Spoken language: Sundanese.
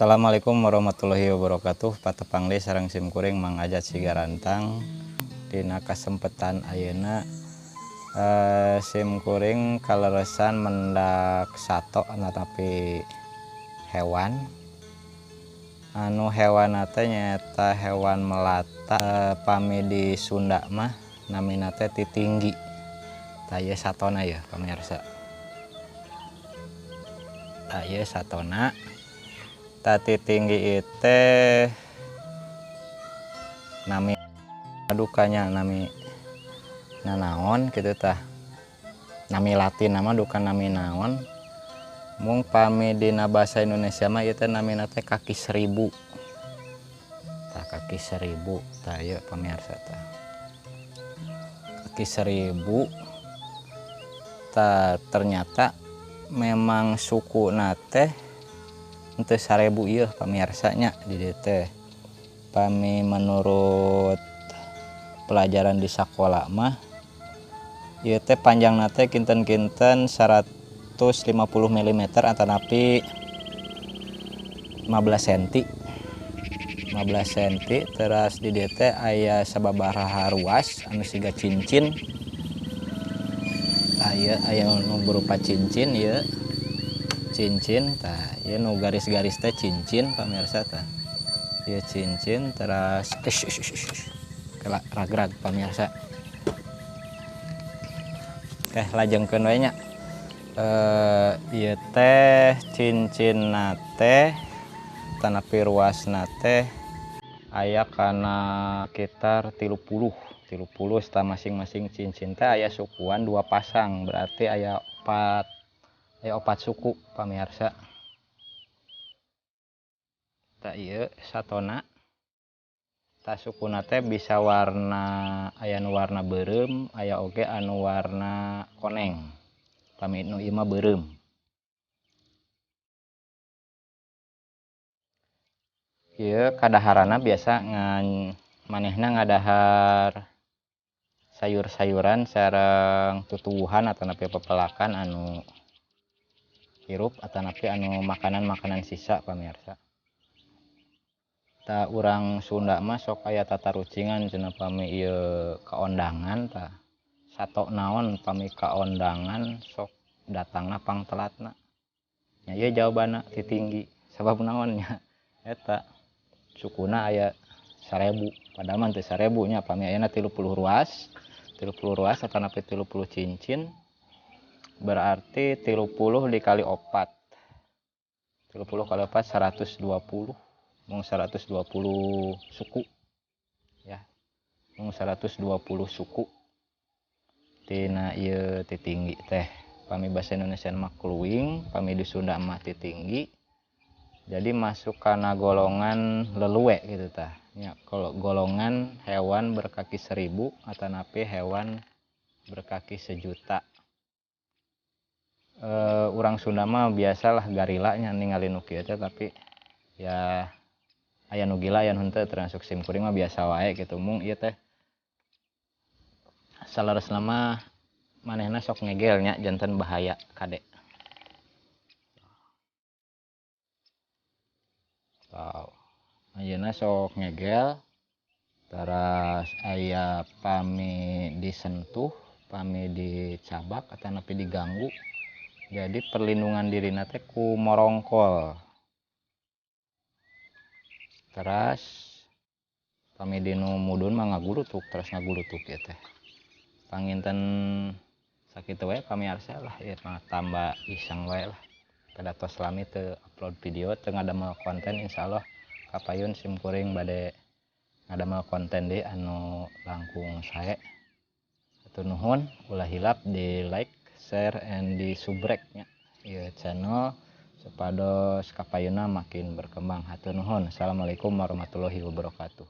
Assalamualaikum warahmatullahi wabarakatuh. Patepang deui sareng sim kuring Mang Ajat Sigarantang. Dina kasempetan ayeuna sim kuring kaleresan mendak sato tapi hewan. Anu hewan teh nyaeta hewan melata, pami di Sunda mah namina teh titinggi. Tah ieu satona ya pamirsa. Tah ieu satona. Tati tinggi itu nami dukanya nami nanaon gitu tah, nami Latin nama duka nami naon, mung pami dina bahasa Indonesia mah ieu teh namina teh kaki seribu. Tah kaki seribu tah ieu pamirsa tah kaki seribu. Tah ternyata memang suku teh teu 1000 ieu pamirsanya di dieu teh. Pami menurut pelajaran di sakola mah ieu teh panjangna teh kinten-kinten 150 mm atanapi 15 cm. 15 cm teras di dieu teh aya sababaraha ruas anu siga cincin. Tah ieu aya nu berupa cincin ieu. Cincin tah ieu nu garis-garis teh cincin pamirsa tah. Ieu cincin teras ragrag pamirsa. Teh lajengkeun we nya. Ieu teh cincinna teh tanapi ruasna teh aya kana sekitar 30 tah masing-masing cincin teh aya sukuan 2 pasang, berarti aya 4. Aya 4 suku pamirsa. Tah ieu satona. Tah sukuna teh bisa warna, aya nu warna beureum, aya oge anu warna koneng. Pami nu ieu mah beureum. Ieu kadaharana biasa ngan manehna ngadahar sayur-sayuran sareng tutuwuhan atanapi pepelakan anu hirup atanapi anu makanan-makanan sisa pamirsa. Tah urang Sunda mah sok aya tatarucingan cenah pami ieu kaondangan tah. Sato naon pami kaondangan sok datangna pangtelatna. Nya ieu jawabanna titinggi. Sabab naon nya eta sukuna aya 1000, padahal mah teu 1000 nya pami ayana 30 ruas, 30 ruas atanapi 30 cincin. Berarti 30 dikali 4. 30 kali 4 120. Mung 120 suku. Ya. Mung 120 suku. Tina ieu titinggi teh. Pami bahasa Indonesia mah kluwing, pami di Sunda mah titinggi. Jadi masuk kana golongan leluwe gitu tah. Ya, kalau golongan hewan berkaki 1000 atanapi hewan berkaki 1.000.000. Urang Sunda mah biasalah garilanya ningali nu kieu teh, tapi ya aya nu gila aya nu henteu, termasuk sim kuring mah biasa wae gitu. Mung ieu teh saleresna mah manehna sok ngegel nya janten bahaya kade. Wow. Ayeuna sok ngegel teras aya pami disentuh, pami dicabak atanapi diganggu. Jadi perlindungan dirina teh ku morongkol. Teras pami dinu mudun mah ngagulutuk, teras ngagulutuk ieu teh. Panginten sakitu wae pamirsa lah, ieu mah tambah iseng wae lah. Kada tos lami teu upload video, teu ngadamel konten, insyaallah kapayun sim kuring bade ngadamel konten deui anu langkung sae. Hatur nuhun, ulah hilap di like, share, and di subrek nya ieu channel supados kapayuna makin berkembang. Hatur nuhun. Assalamualaikum warahmatullahi wabarakatuh.